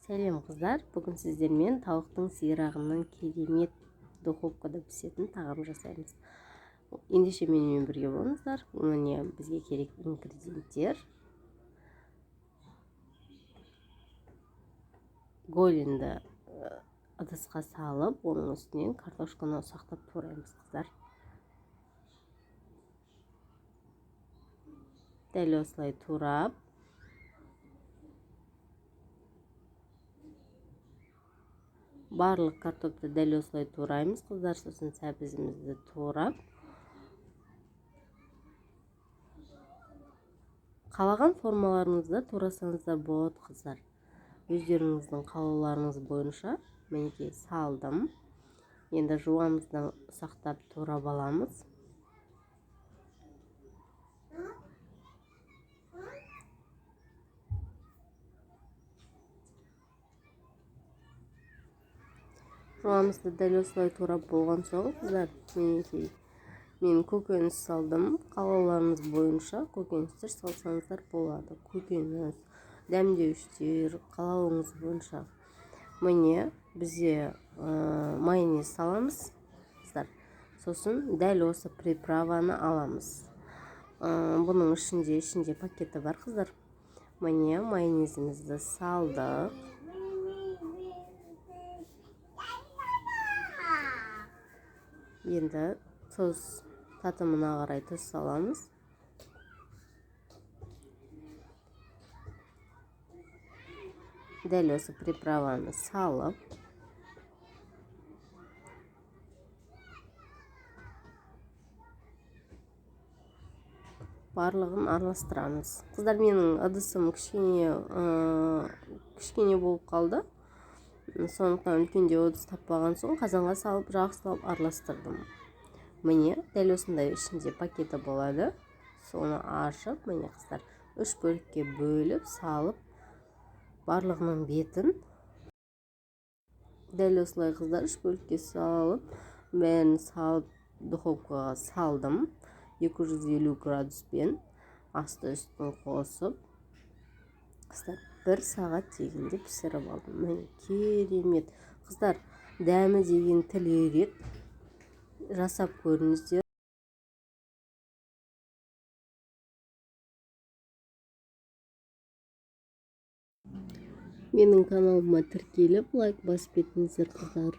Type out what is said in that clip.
Сәлем, қыздар! Бүгін сіздермен тауықтың сирағынан керемет духовкада пісетін тағам жасаймыз. Ендеше менімен бірге болыңыздар. Міне, бізге керек ингредиенттер: голенді ыдысқа салып, оның үстінен картошканы ұсақтап тураймыз, қыздар. Дәл осылай турап, барлық картопты дәл осылай тураймыз, қыздар. Сосын сәбізімізді турап, қалаған формаларыңызда турасаңыздар болады, қыздар, өздеріңіздің қалауларыңыз бойынша. Мінекей, салдым. Енді жуамыздан ұсақтап турап аламыз. Жуамызды дәл осылай турап болған соң, қыздар, мінекей, мен көкөніс салдым. Қалауларыңыз бойынша көкөністер салсаңыздар болады, көкөніс, дәмдеуіштер қалауыңыз бойынша. Міне, бізде майонез саламыз, қыздар. Сосын дәл осы приправаны аламыз. Бұның ішінде пакеті бар, қыздар. Міне, майонезімізді салдық. Енді тұз, татымына қарай тұз саламыз. Дәл осы приправаны салып, барлығын араластырамыз, қыздар. Менің ыдысым кішкене болып қалды, сондықтан үлкендеу ыдыс таппаған соң, қазанға салып, жақсылап араластырдым. Міне, дәл осындай ішінде пакеті болады. Соны ашып, міне, қыздар, үш бөлікке бөліп салып, барлығының бетін дәл осылай, қыздар, үш бөлікке салып, бәрін салып, духовкаға салдым 250 градуспен, асты үстін қосып. Қыздар, бір сағат дегенде пісіріп алдым. Міне, керемет, қыздар, дәмі деген тіл үйіреді. Жасап көріңіздер. Менің каналыма тіркеліп, лайк басып кетіңіздер, қыздар.